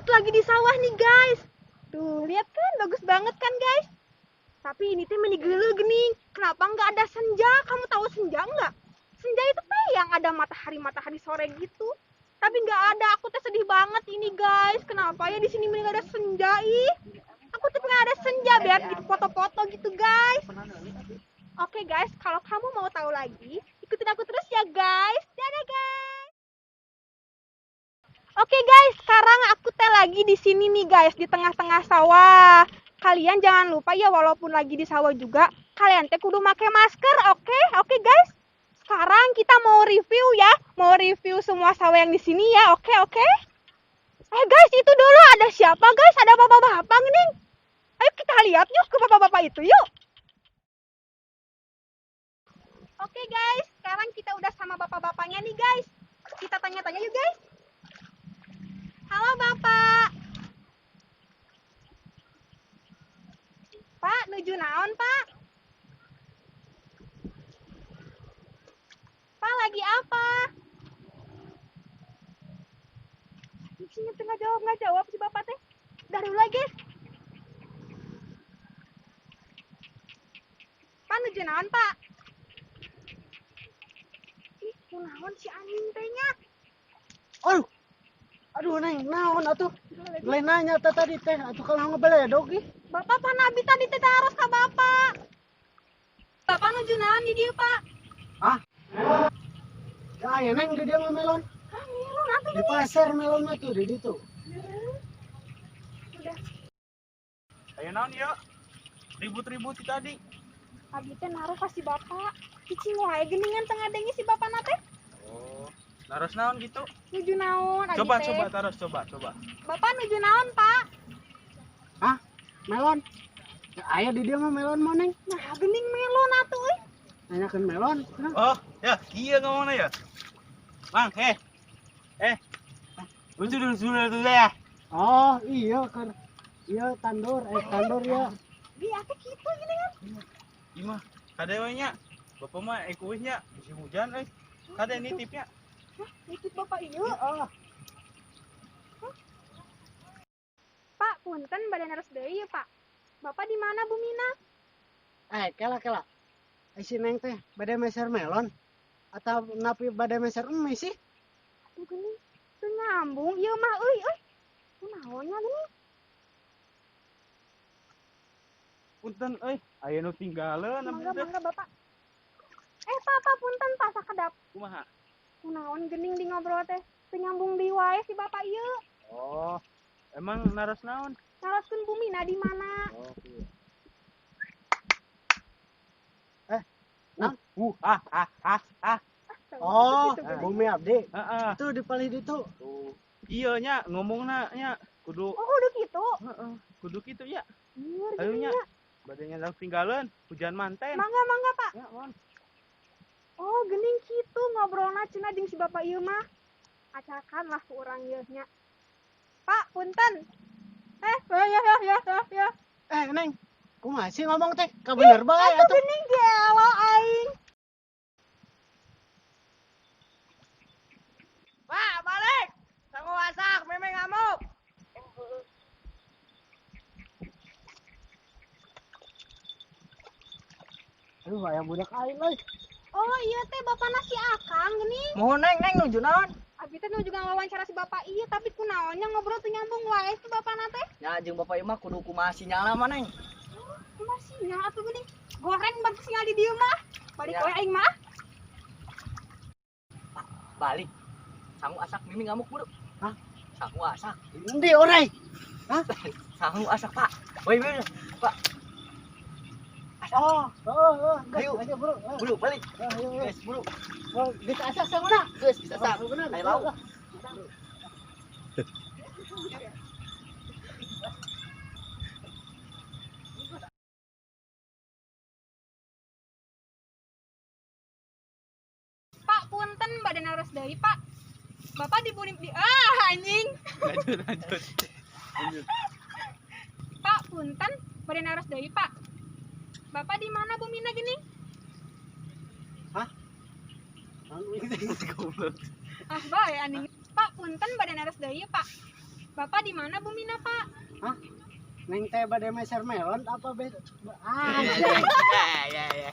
Aku tuh lagi di sawah nih, guys. Tuh, lihat kan, bagus banget kan, guys? Tapi ini teh meni geuleuh geuning. Kenapa nggak ada senja? Kamu tahu senja nggak? Senja itu teh yang ada matahari-matahari sore gitu. Tapi nggak ada, aku teh sedih banget ini, guys. Kenapa ya di sini meni nggak ada senja ih? Aku tuh pengen ada senja biar gitu foto-foto gitu, guys. Oke, guys, kalau kamu mau tahu lagi, ikutin aku terus ya, guys. Dadah, guys. Oke, guys, sekarang aku teh lagi di sini nih, guys, di tengah-tengah sawah. Kalian jangan lupa ya, walaupun lagi di sawah juga, kalian teh kudu make masker, oke? Oke, guys. Sekarang kita mau review ya, mau review semua sawah yang di sini ya, oke, oke? Guys, itu dulu ada siapa, guys? Ada bapak-bapak nih. Ayo kita lihat yuk ke bapak-bapak itu yuk. Oke, guys, sekarang kita udah sama bapak-bapaknya nih, guys. Kita tanya-tanya yuk, guys. Halo, Bapak. Pak, nuju naon, Pak? Pak, lagi apa? Sini tengah jawab, nggak jawab si Bapak teh. Udah dulu lagi, guys. Pak, nuju naon, Pak? Ih, kunaon si anjing teh nya? Aduh. Aduh, Neng, naon atuh? Lain nanya teh tadi teh, atuh kalau ngebeledog ih. Bapak pan abi tadi teh taros ka Bapak. Bapak nuju naon di dieu, Pak? Hah? Ya aya Neng di dieu mah melon. Hah, melon atuh Di pasar melon mah tuh di ditu. Udah. Ayo naon ieu? Ribut-ribut ti tadi. Abi teh naruh ka si Bapak. Cicing wae geuningan teu ngadenge si Bapak na teh. Oh, naros naon gitu? Nuju naon abi Coba teh? coba taros coba coba. Bapak nuju naon, Pak? Hah? Melon? Ya aya di dieu mah melon mah, Neng. Nah, geuning melon atuh euy. Nanyakeun melon. Nah. Oh, ya, kieu ngomongna ya. Mang, eh. Eh. Lucu dulu dulu dulu ya. Oh, iya kan. Iya tandur, tandur ya. Di atuh kitu geuningan. Ieu mah kade we nya. Bapak mah ekuih nya, musim hujan euy. Kade nitipnya. Hah, nitip Bapak ieu? Heeh. Pak, punten bade naros deui ya, Pak. Bapak di mana bumina? Kela kela. Si Neng teh bade meser melon atau napi bade meser mie sih? Aduh geuning, teu nyambung ieu mah euy euy. Kunaon nya geuning? Punten euy, aya nu tinggaleun abdi Mangga teh. mangga Bapak. Pak, Pak, punten Pak sakedap. Kumaha? Kunaon geuning di ngobrol teh? Teu nyambung deui wae si Bapak ieu. Oh, emang naros naon? Naroskeun bumina di mana? Oh, iya. Nah. Ah, ah, ah, ah. Oh, Gitu, geuning. bumi abdi. Heeh. Itu di palih ditu. Tuh. Iya nya ngomongna nya kudu Oh, kudu kitu. heeh, kudu kitu ya. Bener Ayo geuning nya. nya. Bade nya tinggalan hujan manten. Mangga mangga, Pak. Ya, mohon. Oh, geuning kitu ngobrolna cenah jeung si Bapak ieu mah. Acakan lah ku urang ieu nya. Pak, punten. Ya ya ya ya ya ya. Neng, kumaha sih ngomong teh? Ka bener bae Atuh atuh. geuning gelo aing. Pak, balik. Sangu asak, meme ngamuk. Aduh, aya budak aing euy. Oh, iya teh bapak nasi akang geuning. Mohon Neng, Neng nuju naon? Abi teh nuju ngawawancara si bapak ieu tapi kunaonnya ngobrol teu nyambung wae si bapak na teh. Ya jeung bapak ieu mah kudu kumaha sinyalna mah, Neng. Kumaha sinyal atuh geuning. Goreng bagus sinyal di dieu mah. Balik Ya. wae aing mah. Balik. Sangu asak mimi ngamuk buru. Hah? Sangu asak. Endi orai? Hah? Sangu asak, Pak. Woi, woi, Pak. Oh, oh, oh, Ayo. ayo bro. Oh, Buru balik. ayo, ayo. Geus, buru. Oh, bisa asak sanguna. Geus bisa asak. Oh, bener. Ayo lau. Pak, punten bade naros deui, Pak. Bapak diburim di ah anjing. Lanjut, lanjut. Lanjut. Pak, punten bade naros deui, Pak. Bapak di mana bumina geuning? Hah? Goblok. Ah, bae anjing. Pak, punten bade naros deui, Pak. Bapak di mana bumina, Pak? Hah? Neng teh bade meser melon apa be? Ah, anjing. Ya ya ya.